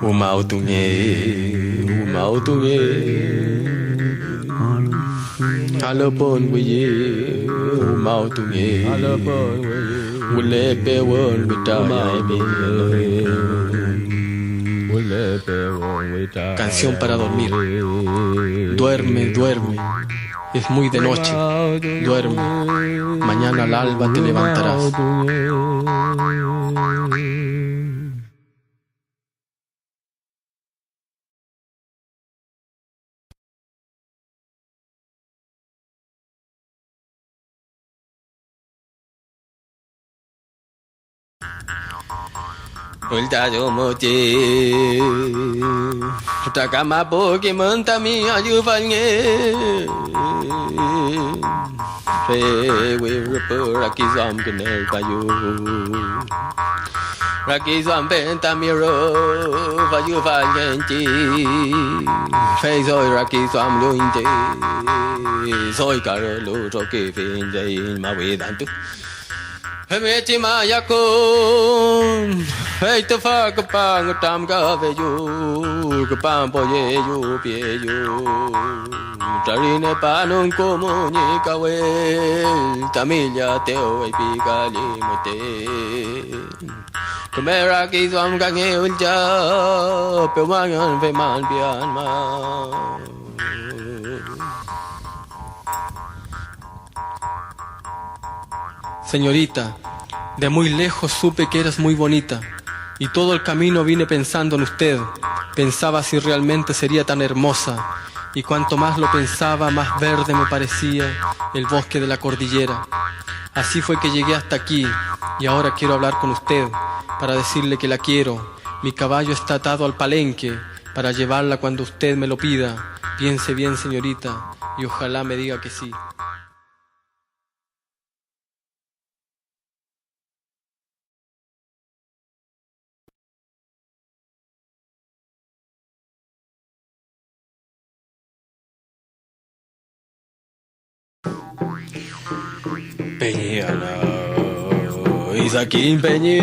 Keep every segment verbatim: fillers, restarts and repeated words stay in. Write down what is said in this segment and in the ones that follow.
Umawtunge, umawtunge. Alüpun wiyi, umawtunge. Wülepewün witrayay. Canción para dormir. Duerme, duerme. Es muy de noche. Duerme. Mañana al alba te levantarás. Füllta chumuchi, fütra kamapu kimün tami ayüfalngen. Fey wirpü rakiduamkünerpayu. Rakiduampen tami rüf ayüfalngenchi. Fey doy rakiduamlu iñche, doy karelu trokifiñ reiñ mawidantu. Femngechi mayakun, fey tüfa küpan nütramkapeyu, küpan poyeyu pieyu, trarinepanun komo ñi kawel, tami llatew eypikalli müten. Küme rakiduamkange üllcha, pewmangen feman pian ma. Señorita, de muy lejos supe que eras muy bonita, y todo el camino vine pensando en usted. Pensaba si realmente sería tan hermosa, y cuanto más lo pensaba, más verde me parecía el bosque de la cordillera. Así fue que llegué hasta aquí, y ahora quiero hablar con usted para decirle que la quiero. Mi caballo está atado al palenque para llevarla cuando usted me lo pida. Piense bien, señorita, y ojalá me diga que sí. Peñi ala, isakin peñi,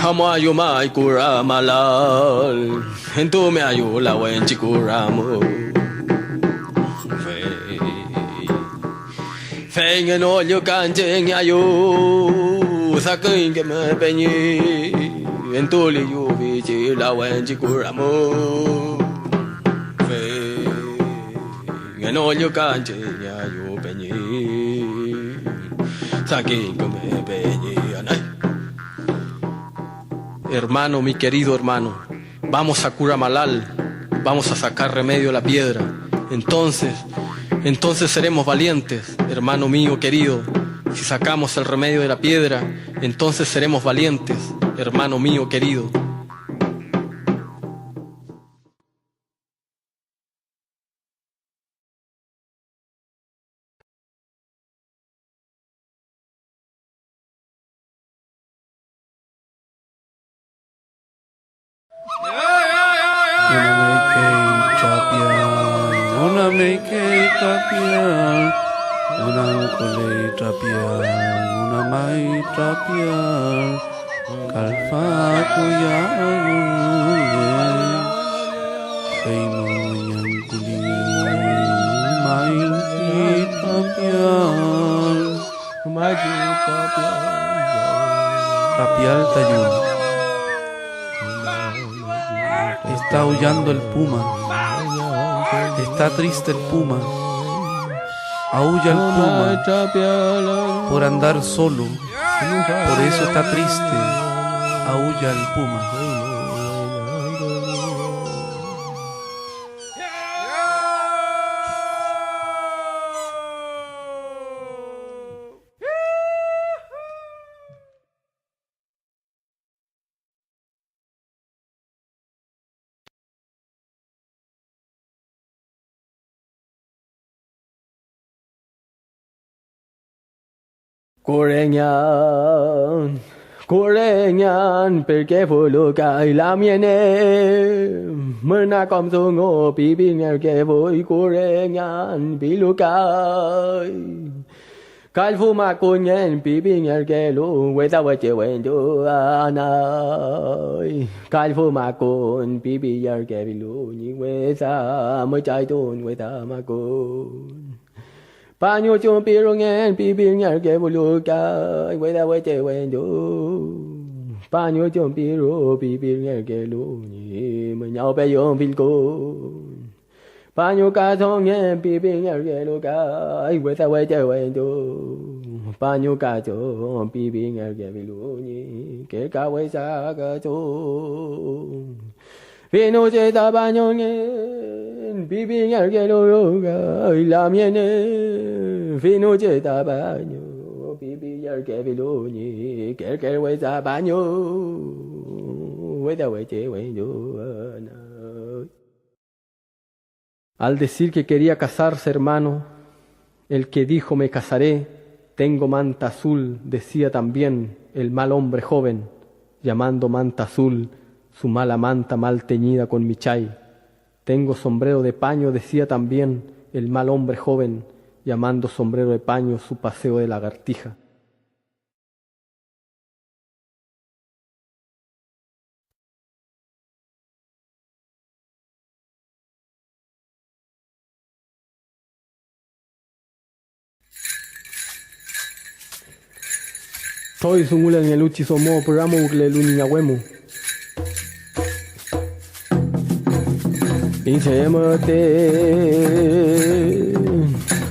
amuayu may kura malal, entumeayu lawenchi kura mu. Fey, fey ngenollu kanche ngeayu, saküñkeme peñi, entuliyu fichi lawenchi kura mu. Fey ngenollu kanche ngeayu peñi, sakin küme peñi anay. Hermano, mi querido hermano, vamos a cura malal, vamos a sacar remedio a la piedra. Entonces, entonces seremos valientes, hermano mío querido. Si sacamos el remedio de la piedra, entonces seremos valientes, hermano mío querido. Una mekey trapial, una mekey trapial, una angkuley trapial, una may trapial. Kalfa kuyawüle, feymew ñangkuli may trapial. Trapial tayu. Está aullando el puma. Está triste el puma. Aúlla el puma por andar solo. Por eso está triste, aúlla el puma. Kurengian, kurengian, pirkefulu kay lamngen, müna kom dungu pipingerkefuy kurengian pilu kay. Kallfü makuñngen pipingerkelu wesa weche wentru anay. Kallfü makun pipiyerkefilu ñi wesa müchaytun wesa makun. Pañu chumpirungen pipingerkefulu kay wesa weche wentru. Pañu chumpiru pipingerkelu ñi müñawpeyum fillkun. Pañu ka songen pipingerkelu kay wesa weche wentru. Pañu ka son pipingerkefilu ñi kerka wesa kachu. Finuche ta pañongen pipingerkelu kay lamngen. Finuche ta pañu pipingerkefilu ñi kerker wesa pañu wesa weche wentru. Al decir que quería casarse, hermano, el que dijo: "Me casaré, tengo manta azul", decía también el mal hombre joven, llamando manta azul su mala manta mal teñida con mi chay. "Tengo sombrero de paño", decía también el mal hombre joven, llamando sombrero de paño su paseo de lagartija. Troy dungulelngelu chi domo püramuwkülelu ñi ñawe mu. Iñche müten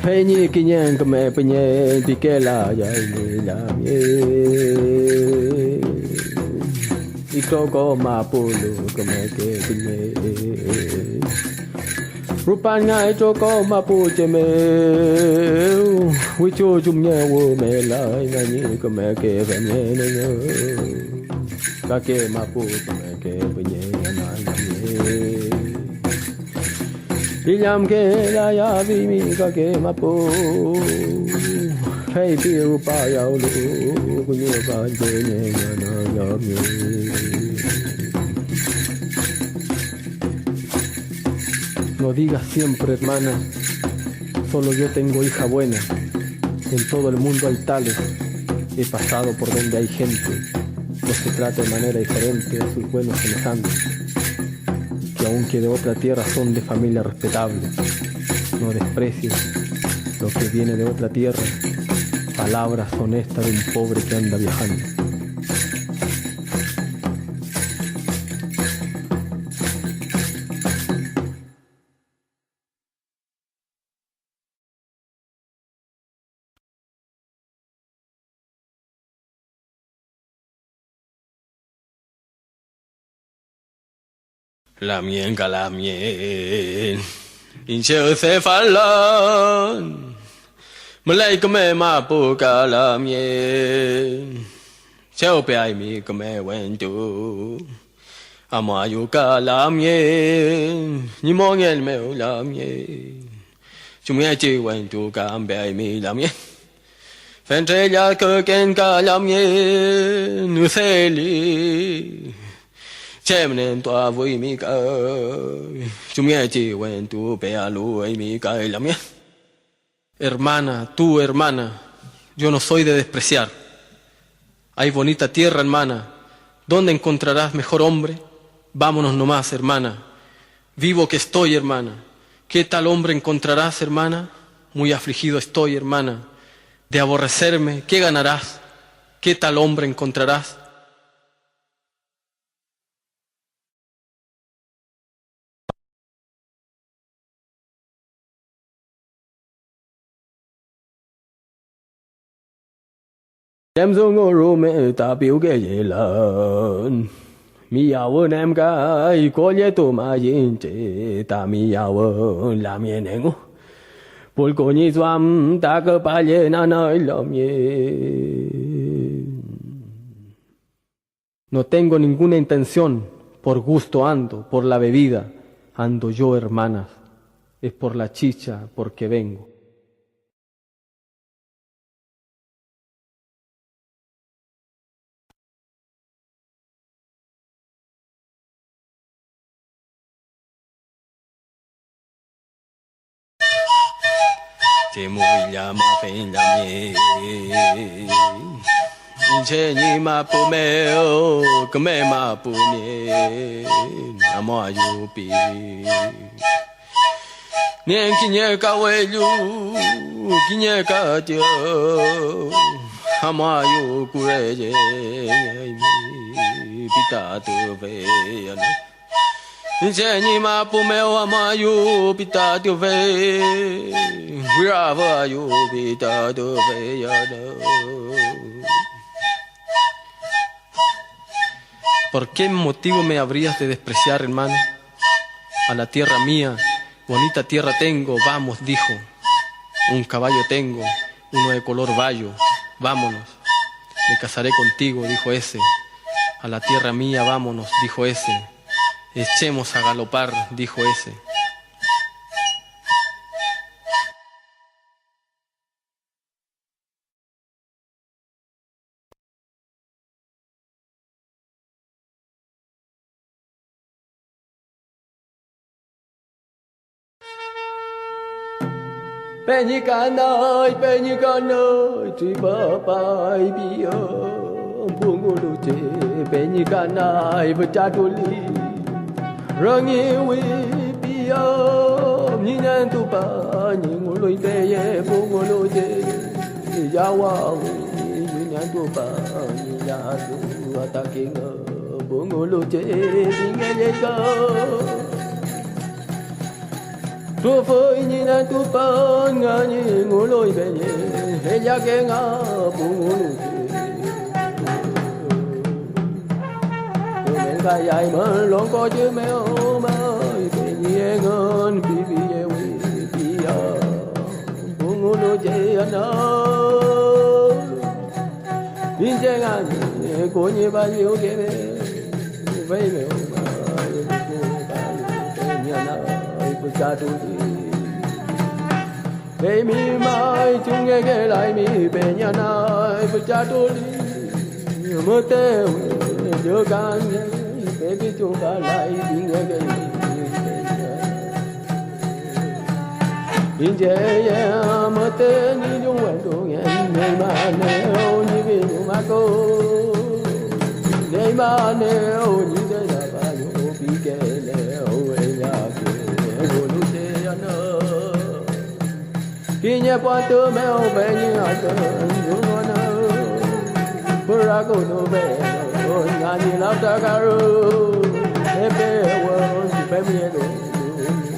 fey ñi kiñe küme püñeñ pikelayay ñi lamngen. Itrokom mapu lu kümeke püñeñ. Rupan nga itrokom mapuche mew, wichu chumngew rumelay nga ñi kümeke femngen engu. Kake mapu kümeke püñeñ anay lamngen. Illamkelayafimi kake mapu, feypi rupayawlu kuñiwpañche ñi ñana yamngen. No digas siempre, hermana, solo yo tengo hija buena. En todo el mundo hay tales. He pasado por donde hay gente. No se trata de manera diferente a sus buenos semejantes, que aunque de otra tierra son de familia respetable. No desprecies lo que viene de otra tierra. Palabras honestas de un pobre que anda viajando. Lamngen ka lamngen, iñche üdefalan, müley küme mapu ka lamngen, chew peaymi küme wentru. Amuayu ka lamngen, ñi mongen mew lamngen, chumngechi wentru ka am peaymi lamngen. Fentre lladküken ka lamngen üdeli, chem nentuafuymi kay, chumngechi wentru pealu eymi kay lamngen. Hermana, tú, hermana, yo no soy de despreciar. Hay bonita tierra, hermana. ¿Dónde encontrarás mejor hombre? Vámonos nomás, hermana. Vivo que estoy, hermana. ¿Qué tal hombre encontrarás, hermana? Muy afligido estoy, hermana. De aborrecerme, ¿qué ganarás? ¿Qué tal hombre encontrarás? Chem dungu rume ta piwkeyelan, miyawün em kay kolletumay iñche ta miyawün lamngen engu. Pulku ñi duam ta küpallen anay lamngen. No tengo ninguna intención, por gusto ando, por la bebida ando yo, hermanas, es por la chicha porque vengo. Chemuy llama fey llami. Iñche ñi mapu mew küme mapu nien, amuayu pi. Nien kiñe kawellu, kiñe katiew, amuayu kureyeymi, pi ta tüfey ano. Iñche ñi mapu mew amuayu pi ta tüfey, wirafü ayu pi ta tüfey ano. ¿Por qué motivo me habrías de despreciar, hermano? A la tierra mía, bonita tierra tengo, vamos, dijo. Un caballo tengo, uno de color bayo, vámonos. Me casaré contigo, dijo ese. A la tierra mía, vámonos, dijo ese. Echemos a galopar, dijo ese. Peñi kanay, peñi kanay, tripapay pia, pungulu che, peñi kanay, fütra truli. Rangiwi pia, ñi ñantupa, ñi nguluy peye, pungulu che, yawawi, ñi ñantupa, ñi yadu, atakinga, pungulu che, pingeyeka. Tüfey ñi nentupan nga ñi nguluy peñi, ellake nga pu ngulu che. Kümelkayaymün longko che mew may peñi engün pipiyewi piya, pu ngulu che ana. Iñche nga ñi kuñi pañiwkeme, feymew may peñanay fütra truli. Feymi may chumngekelaymi peñanay fütra truli, müte llükanngey pepi chumkalay pingekey peña. Iñche müten ñi llüwentungen, neymanew ñi fill maku, neymanew ñi dedapañu pikelew ellake welu che anü. Kiñe puwantü mew peñi atün dunguanü, pürakünupe nga ñi lafta karu, epe wün femngelu.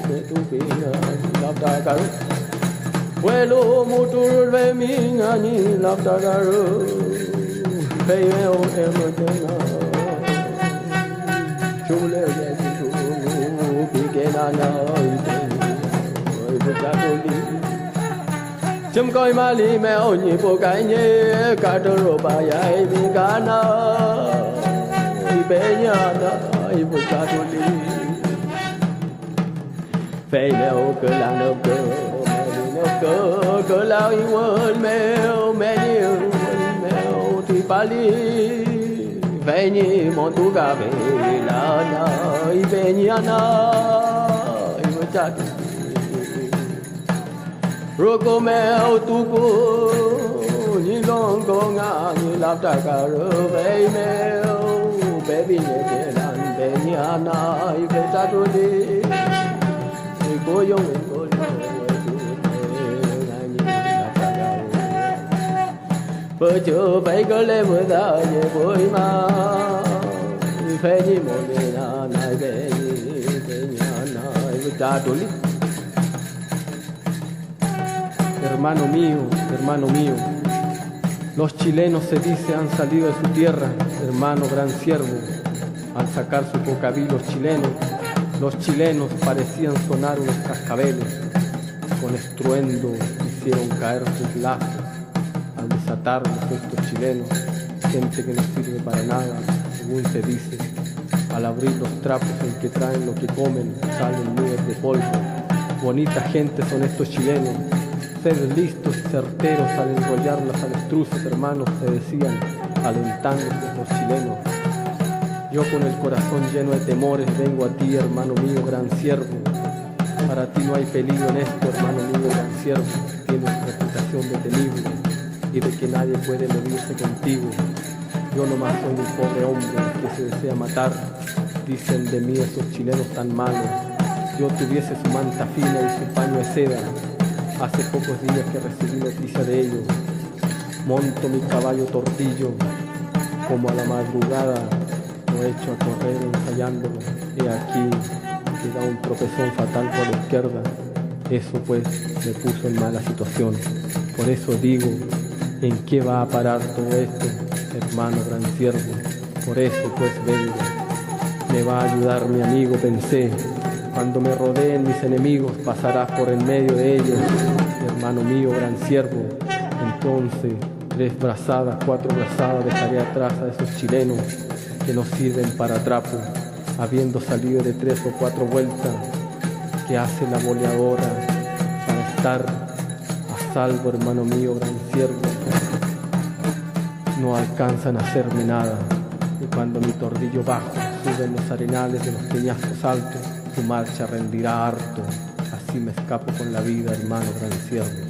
Petu pingan lafta karu, welu mutrulfemi nga ñi lafta karu, feymew emütenga. Chumleke kisu pikenanay tey fütra truli. Chumkoy mali mew ñi pu kayñe, katrürupayay mi kana, peñi anay fütra truli. Feymew küla nüpkü, meli nüpkü, küla iwül mew, meli iwül mew tripali. Fey ñi montukafe lanay, peñi anay fütra truli. Ruku mew tuku ñi longko nga ñi lafta karu, feymew pepiñekelan peñi anay fütra truli. Kuyung kuyung nga ñi lafta karu. Püchu peyküle müdaye puy may, peñi mongen anay, peñi, peñi anay fütra truli. Hermano mío, hermano mío, los chilenos se dice han salido de su tierra, hermano gran siervo. Al sacar su cocaví los chilenos, los chilenos parecían sonar unos cascabeles. Con estruendo hicieron caer sus lazos. Al desatarlos estos chilenos, gente que no sirve para nada, según se dice, al abrir los trapos en que traen lo que comen, salen nubes de polvo. Bonita gente son estos chilenos. Sed listos y certeros al enrollar las avestruces, hermanos, se decían, alentándose los chilenos. Yo con el corazón lleno de temores vengo a ti, hermano mío, gran siervo. Para ti no hay peligro en esto, hermano mío, gran siervo. tienes reputación de temible y de que nadie puede medirse contigo. Yo nomás soy un pobre hombre que se desea matar. Dicen de mí esos chilenos tan malos. Yo tuviese su manta fina y su paño de seda. Hace pocos días que recibí noticia de ello. Monto mi caballo tortillo, como a la madrugada lo echo a correr ensayándolo. He aquí que da un tropezón fatal por la izquierda. Eso, pues, me puso en mala situación. Por eso digo, ¿en qué va a parar todo esto, hermano gran siervo? Por eso, pues, vengo. Me va a ayudar mi amigo, pensé. Cuando me rodeen mis enemigos, pasarás por en medio de ellos, hermano mío, gran siervo. Entonces, tres brazadas, cuatro brazadas dejaré atrás a esos chilenos que no sirven para trapo, habiendo salido de tres o cuatro vueltas que hace la boleadora para estar a salvo, hermano mío, gran siervo. No alcanzan a hacerme nada. Y cuando mi tordillo bajo, suben los arenales de los peñascos altos, tu marcha rendirá harto. Así me escapo con la vida, hermano gran siervo.